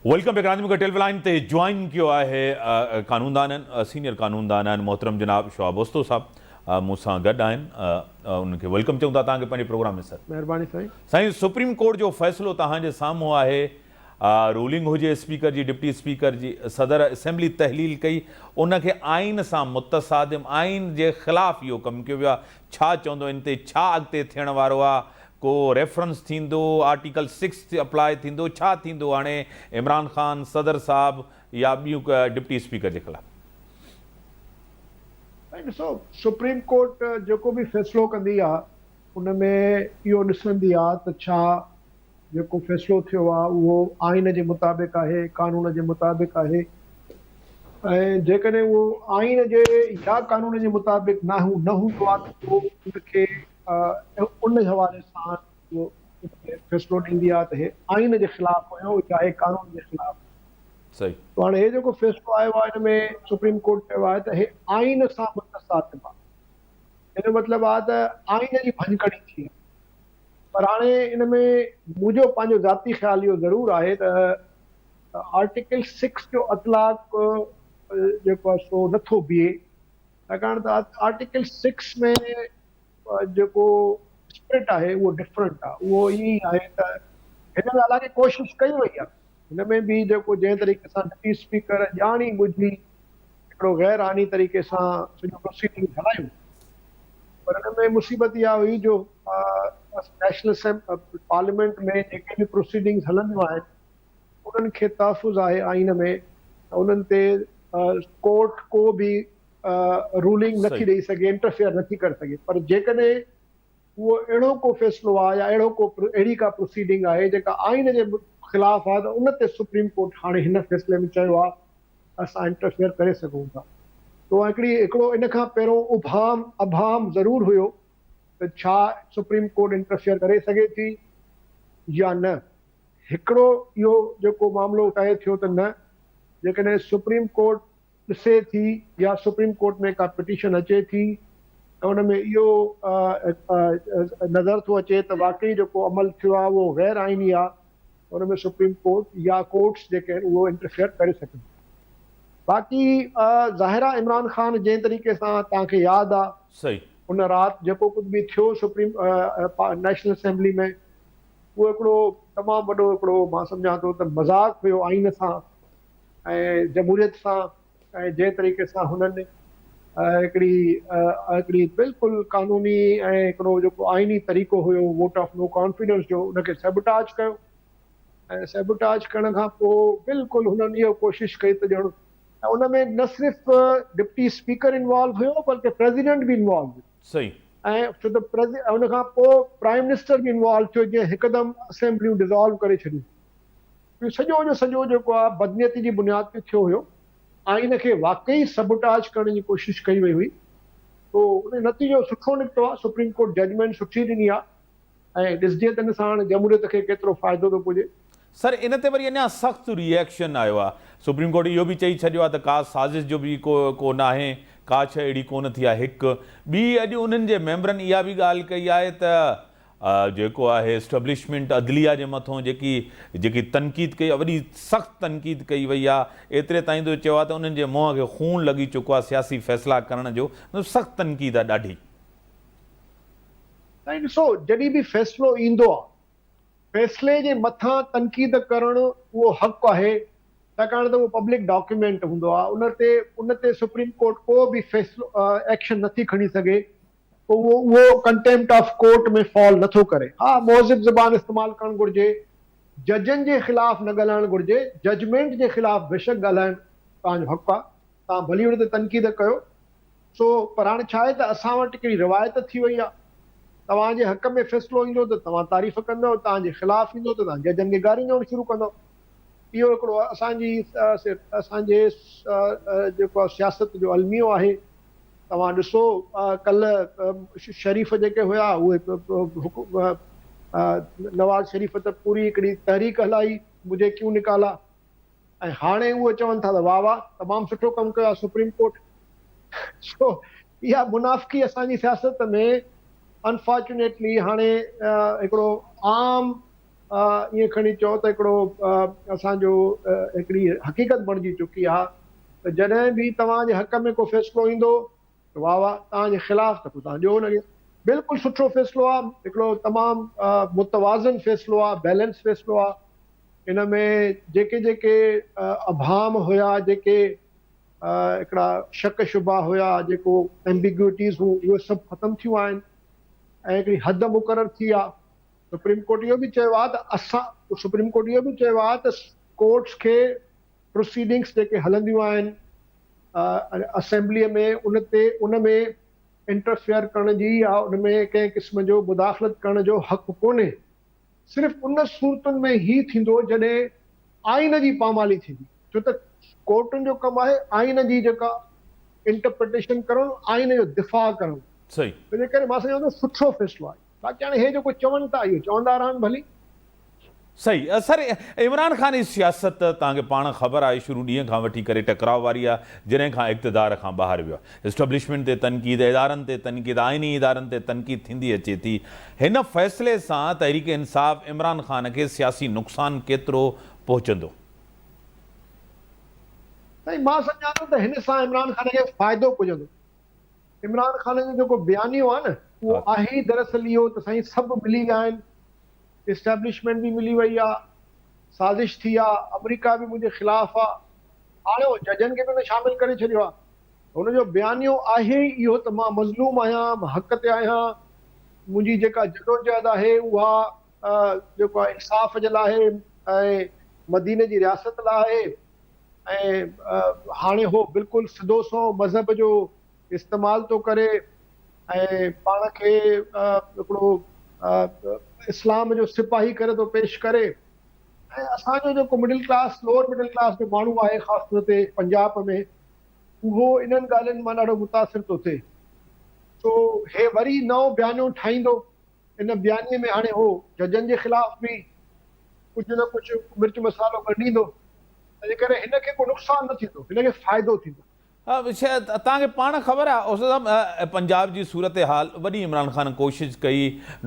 Welcome back ناظرين مونکي telephone line تي جوائن ڪيو آهي قانوندان آهن سينيئر قانوندان آهن محترم جناب شهاب اوستو صاحب مون سان گڏ آهن انهن کي welcome چئون ٿا توهان کي پنهنجي پروگرام ۾ سر. مهرباني سائين. سائين سپريم ڪورٽ جو فيصلو توهان جي سامهون آهي رولنگ هجي اسپيڪر جي ڊپٽي اسپيڪر جي صدر اسيمبلي تحليل ڪئي ان کي آئين سان متصادم آئين جي خلاف اهو ڪم ڪيو ويو آهي ڇا چوندو ان تي ڇا اڳتي ٿيڻ وارو آهي ڪو ريفرنس ٿيندو، آرٽيڪل سڪس اپلاء ٿيندو، ڇا ٿيندو هاڻي عمران خان، صدر صاحب يا ٻيون ڊپٽي اسپيڪر جي خلاف؟ سائين ڏسو سپريم ڪورٽ جيڪو به فيصلو ڪندي آ ان ۾ اهو ڏسندي آ ته ڇا جيڪو فيصلو ٿيو آ اهو آئين جي مطابق آهي قانون جي مطابق آهي ۽ جيڪڏهن اهو آئين جي يا قانون جي مطابق نه هوندو آ ته پوء ان کي ان حوالي سان اهو فيصلو ڏيندي آهي ته هي آئين جي خلاف هيو يا هي قانون جي خلاف صحيح ته هاڻي هي جيڪو فيصلو آيو آهي ان ۾ سپريم ڪورٽ چيو آهي ته هي آئين سان متصادم آهي ان جو مطلب آهي ته آئين جي ڀڃڪڙي ٿي آهي پر هاڻي ان ۾ منهنجو پنهنجو ذاتي خيال اهو ضرور آهي ته آرٽيڪل سڪس جو اطلاق جيڪو آهي سو نٿو بيهي ڇاڪاڻ ته آرٽيڪل سڪس ۾ جيڪو اسپرٽ آهي اهو ڊفرنٽ آهي اهو ائين ئي آهي ته هن ۾ حالانڪه ڪوشش ڪئي وئي آهي هن ۾ به جيڪو جنهن طريقي سان ڊپٽي اسپيڪر ڄاڻي ٻجهي هڪڙو غير آئيني طريقي سان سڄو پروسيڊنگ هلايو پر ان ۾ مصيبت اها هئي جو نيشنل اسيمبلي پارليامينٽ ۾ جيڪي به پروسيڊنگز هلنديون آهن انهن کي تحفظ آهي آئين ۾ ته انهن تي ڪورٽ ڪو به رولنگ نٿي ڏئي سگهي انٽرفيئر نٿي ڪري سگهي پر جيڪڏهن اهو اهڙو ڪو فيصلو آهي يا اهڙو ڪو اهڙي ڪا پروسيڊنگ آهي جيڪا آئين جي خلاف آهي ته ان تي سپريم ڪورٽ هاڻي هن فيصلي ۾ چيو آهي اسان انٽرفيئر ڪري سگهون ٿا تو هڪڙي هڪڙو ان کان پهريون ابهام ابهام ضرور هيو ته ڇا سپريم ڪورٽ انٽرفيئر ڪري سگهي ٿي يا نه هڪڙو اهو جيڪو معاملو طئي ٿيو ته نه جيڪڏهن سپريم ڪورٽ ڏسي ٿي يا سپريم ڪورٽ ۾ ڪا پٽيشن اچي ٿي ته ان ۾ اهو نظر ٿو اچي ته واقعي جيڪو عمل ٿيو آهي اهو غير آئيني آهي ان ۾ سپريم ڪورٽ يا ڪورٽس جيڪي آهن اهو انٽرفيئر ڪري سگهن ٿيون. باقي ظاهر آهي عمران خان جنهن طريقي سان توهان کي ياد آهي ان رات جيڪو ڪجهه به ٿيو سپريم نيشنل اسيمبلي ۾ اهو هڪڙو تمام وڏو هڪڙو مان سمجهان ٿو ته مذاق هيو آئين سان ۽ جمهوريت سان ۽ جنهن طريقي سان هنن هڪڙي هڪڙي بلڪل قانوني ۽ هڪڙو جيڪو آئيني طريقو هيو ووٽ آف نو ڪانفيڊنس جو ان کي سيبوٽاج ڪيو ۽ سيبوٽاج ڪرڻ کان پوء بلڪل هنن اهو ڪوشش ڪئي ته ڄڻ ۽ ان ۾ نه صرف ڊپٽي اسپيڪر انوالو هيو بلڪه پريزيڊنٽ به انوالو هيو. صحيح. ۽ ڇو ته پريزي ان کان پوء پرائيم منسٽر به انوالو ٿيو جنهن هڪدم اسيمبليون ڊزالو ڪري ڇڏيون. اهو سڄو جو سڄو جيڪو آهي بدنيتي جي بنياد تي ٿيو هيو. آئين کي واقعي سبوٽاج ڪرڻ جي ڪوشش ڪئي وئي هئي. سو ان جو نتيجو سٺو نڪتو آهي. سپريم ڪورٽ ججمينٽ سٺي ڏني آهي. ۽ ڏسجي ته ان سان هاڻي جمهوريت کي ڪيترو فائدو ٿو پڄي. سر ان تي وري اڃا سخت ري ايڪشن آيو آهي. سپريم ڪورٽ اهو به چئي ڇڏيو آهي ته ڪا سازش جو به ڪو ڪو ناهي، ڪا شيء اهڙي ڪونه ٿي آهي. هڪ ٻي اڄ انهن جي ميمبرن اها به ڳالهه ڪئي آهي ته جيڪو آهي اسٽبلشمينٽ عدليه جي مٿون جيڪي جيڪي تنقيد ڪئي آهي وڏي سخت تنقيد ڪئي وئي آهي ايتري تائين جو چيو آهي ته انهن جي منهن کي خون لڳي چڪو آهي سياسي فيصلا ڪرڻ جو مطلب سخت تنقيد آهي ڏاڍي. سائين ڏسو جڏهن به فيصلو ايندو آ فيصلي جي مٿان تنقيد ڪرڻ اهو حق آهي ڇاڪاڻ ته اهو پبلڪ ڊاڪيومينٽ هوندو آ ان تي ان تي سپريم ڪورٽ ڪو به فيصلو ايڪشن نٿي کڻي سگهي پوء اهو اهو ڪنٽيمپٽ آف ڪورٽ ۾ فال نٿو ڪري ها مهذب زبان استعمال ڪرڻ گهرجي ججن جي خلاف نه ڳالهائڻ گهرجي ججمينٽ جي خلاف بيشڪ ڳالهائڻ توهان جو حق آ توهان ڀلي ان تي تنقيد ڪيو سو پر هاڻي ڇا آهي ته اسان وٽ هڪڙي روايت ٿي وئي آهي. توهان جي حق ۾ فيصلو ايندو ته توهان تعريف ڪندؤ، توهان جي خلاف ايندو ته توهان ججن کي گاريون ڏيڻ شروع ڪندؤ. اهو هڪڙو اسان جي اسان جي جيڪو آهي سياست جو الميو آهي. توهان ڏسو ڪلهه شريف جيڪي هيا اهي نواز شريف ته پوري هڪڙي تحريڪ هلائي مجهي ڪيون نڪالا. ۽ هاڻي اهي چون ٿا ته واهه واهه تمام سٺو ڪم ڪيو آهي سپريم ڪورٽ. سو اها منافقي اسان جي سياست ۾ انفارچونيٽلي هاڻي هڪڙو عام ائين کڻي چئو ته هڪڙو اسان جو هڪڙي حقيقت بڻجي چڪي آهي ته جڏهن به توهان جي حق ۾ ڪو فيصلو ايندو ته واهه واهه، توهان جي خلاف ته پوء توهان ڏيو ان کي. بلڪل سٺو فيصلو آهي، هڪڙو تمام متوازن فيصلو آهي، بيلنس فيصلو آهي. ان ۾ جيڪي جيڪي ابهام هيا، جيڪي هڪڙا شڪ شبها هيا، جيڪو ايمبيگيوٽيز هيون، اهي سڀ ختم ٿيون آهن ۽ هڪڙي حد مقرر ٿي آهي. سپريم ڪورٽ اهو به چيو آهي ته اسان سپريم ڪورٽ اهو به چيو آهي ته ڪورٽس کي پروسيڊنگس جيڪي هلنديون آهن اسيمبلي ۾ ان تي ان ۾ انٽرفيئر ڪرڻ جي يا ان ۾ ڪنهن قسم جو مداخلت ڪرڻ جو حق ڪونهي صرف ان صورتن ۾ هي ٿيندو جڏهن آئين جي پامالي ٿيندي ڇو ته ڪورٽن جو ڪم آهي آئين جي جيڪا انٽرپريٽيشن ڪرڻ آئين جو دفاع ڪرڻ صحيح تنهنجي ڪري مان سمجهان ٿو سٺو فيصلو آهي باقي هاڻي هي جيڪو چون ٿا اهو چوندا رهن ڀلي. صحيح سر عمران خان جي سياست توهان کي پاڻ خبر آهي شروع ڏينهن کان وٺي ڪري ٽڪراء واري آهي جڏهن کان اقتدار کان ٻاهر ويو آهي اسٽبلشمينٽ تي تنقيد ادارن تي تنقيد آئيني ادارن تي تنقيد ٿيندي اچي ٿي هن فيصلي سان تحريڪ انصاف عمران خان کي سياسي نقصان ڪيترو پهچندو؟ سائين مان سمجهان ٿو ته هن سان عمران خان کي فائدو پڄندو. عمران خان جو جيڪو بيانيو آهي نه اهو آهي ئي دراصل اهو ته سائين سڀ ملي ويا آهن، اسٽيبلشمينٽ به ملي وئي آهي، سازش ٿي آهي، آمريڪا به منهنجي خلاف آهي، هاڻي اهو ججن کي به هن شامل ڪري ڇڏيو آهي. هن جو بيانيو آهي ئي اهو ته مان مظلوم آهيان، مان حق تي آهيان، منهنجي جيڪا جدوجهد آهي اها جيڪو آهي انصاف جي لاء آهي ۽ مديني جي رياست لاء آهي. ۽ هاڻي هو بلڪل سڌو سنئون مذهب جو استعمال ٿو ڪري ۽ پاڻ کي هڪڙو اسلام جو سپاهي ڪري ٿو پيش ڪري ۽ اسان جو جيڪو middle class lower middle class جو ماڻهو آهي خاص طور تي پنجاب ۾ اهو انهن ڳالهين مان ڏاڍو متاثر ٿو ٿئي سو هي وري نئون بيانيو ٺاهيندو ان بيانيي ۾ هاڻي هو ججن جي خلاف به ڪجهه نه ڪجهه مرچ مصالحو ڳنڍيندو، تنهنجي ڪري هن کي ڪو نقصان نه ٿيندو، هن کي فائدو ٿيندو. توهان کي پاڻ خبر آهي استاد صاحب پنجاب جي صورتحال وڏي عمران خان ڪوشش ڪئي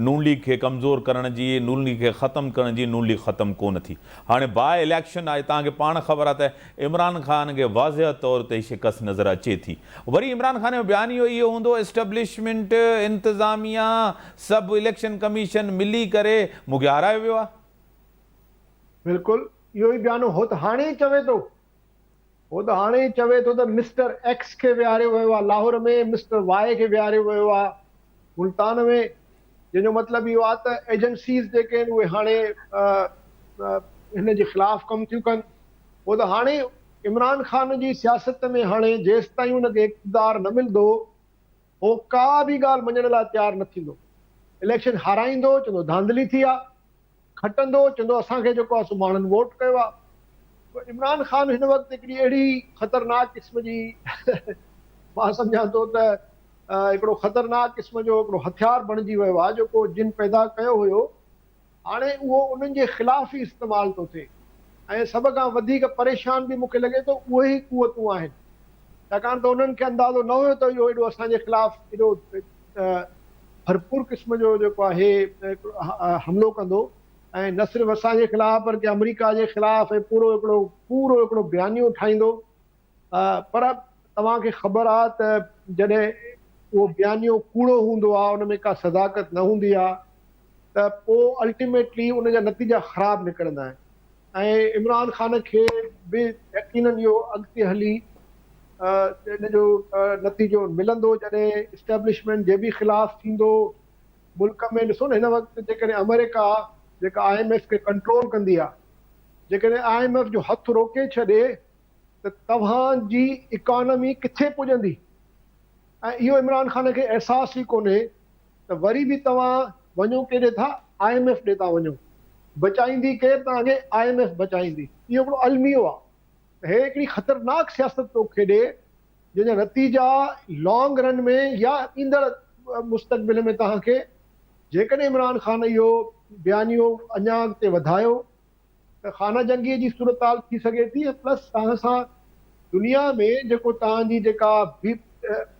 نون ليگ کي ڪمزور ڪرڻ جي نون ليگ کي ختم ڪرڻ جي نون ليگ ختم ڪونه ٿي هاڻي باء اليڪشن آهي توهان کي پاڻ خبر آهي ته عمران خان کي واضح طور تي شڪست نظر اچي ٿي وري عمران خان جو بيان اهو اهو هوندو اسٽيبلشمينٽ، انتظاميا، سڀ اليڪشن ڪميشن ملي ڪري مون کي هارايو ويو آهي. بلڪل اهو ئي بيانو هو ته هاڻي ئي چوي ٿو هو ته هاڻي ئي چوي ٿو ته مسٽر ايڪس کي ويهاريو ويو آهي لاهور ۾ مسٽر وائي کي ويهاريو ويو آهي ملتان ۾ جنهن جو مطلب اهو آهي ته ايجنسيز جيڪي آهن اهي هاڻي هن جي خلاف ڪم ٿيون ڪن هو ته هاڻي عمران خان جي سياست ۾ هاڻي جيستائين ان کي اقتدار نه ملندو هو ڪا به ڳالهه مڃڻ لاء تيار نه ٿيندو. اليڪشن هارائيندو چوندو ڌانڌلي ٿي آ، کٽندو چوندو اسان کي جيڪو آ سو ماڻهن ووٽ ڪيو آ. سو عمران خان هن وقت هڪڙي اهڙي خطرناڪ قسم جي مان سمجهان ٿو ته هڪڙو خطرناڪ قسم جو هڪڙو هٿيار بڻجي ويو آ جيڪو جن پيدا ڪيو هيو هاڻي اهو انهن جي خلاف ئي استعمال ٿو ٿئي ۽ سڀ کان وڌيڪ پريشان به مون کي لڳي ٿو اهي ئي قوتون آهن ڇاڪاڻ ته انهن کي اندازو نه هيو ته اهو ايڏو اسان جي خلاف ايڏو ڀرپور قسم جو جيڪو آهي حملو ڪندو ۽ نه صرف اسان جي خلاف بلڪه آمريڪا جي خلاف ۽ پورو هڪڙو پورو هڪڙو بيانيو ٺاهيندو پر توهان کي خبر آ ته جڏهن اهو بيانيو ڪوڙو هوندو آ ان ۾ ڪا صداقت نه هوندي آ ته پو الٽيميٽلي ان جا نتيجا خراب نڪرندا آهن ۽ عمران خان کي به يقينن اهو اڳتي هلي ان جو نتيجو ملندو جڏهن اسٽيبلشمينٽ جي به خلاف ٿيندو ملڪ ۾ ڏسو نه هن وقت جيڪڏهن آمريڪا جيڪا I M F کي ڪنٽرول ڪندي آ جيڪڏهن I M F جو هٿ روڪي ڇڏي ته توهان جي اڪانومي ڪٿي پڄندي ۽ اهو عمران خان کي احساس ئي ڪونهي ته وري به توهان وڃو ڪيڏي ٿا I M F ڏي ٿا وڃو بچائيندي ڪير توهان کي I M F بچائيندي اهو هڪڙو الميو آهي ته هي هڪڙي خطرناڪ سياست ٿو کيڏي جنهن جا نتيجا لانگ رن ۾ يا ايندڙ مستقبل ۾ توهان کي جيڪڏهن عمران خان اهو بيانيو اڃا اڳتي وڌايو ته خانه جنگي جي صورتحال ٿي سگهي ٿي ۽ پلس توهان سان دنيا ۾ جيڪو توهان جي جيڪا به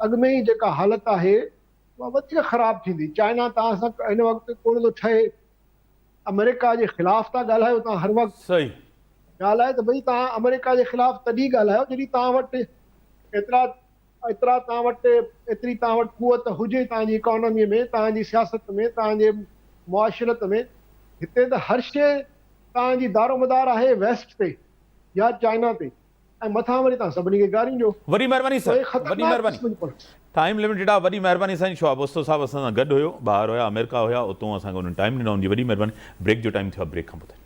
اڳ ۾ ئي جيڪا حالت آهي اها وڌيڪ خراب ٿيندي. چائنا توهان سان هن وقت ڪونه ٿو ٺهي. آمريڪا جي خلاف ٿا ڳالهايو توهان هر وقت. صحيح. ڳالهه آهي ته ڀئي توهان آمريڪا جي خلاف تڏهن ڳالهايو جڏهن توهان وٽ ايترا ايترا توهان وٽ ايتري توهان وٽ قوت هجي توهان جي اڪانومي ۾ توهان جي سياست ۾ توهان جي معاشرت ۾ هتي ته هر شيء توهان جي دارومدار آهي ويسٽ تي يا چائنا تي ۽ مٿان وري توهان سڀني کي گاريون ڏيو. وڏي مهرباني سو سر هي وڏي خطرناڪ مهرباني قسم جي پاليسي. ٽائيم لميٽيڊ آ وڏي مهرباني سائين شعاع اوستو صاحب اسان سان گڏ هيو ٻاهر هيا آمريڪا هيا اتون اسان کي انهن ٽائيم ڏنو ان جي وڏي مهرباني بريڪ جو ٽائيم ٿيو آ بريڪ کان پوء ٿا اچون.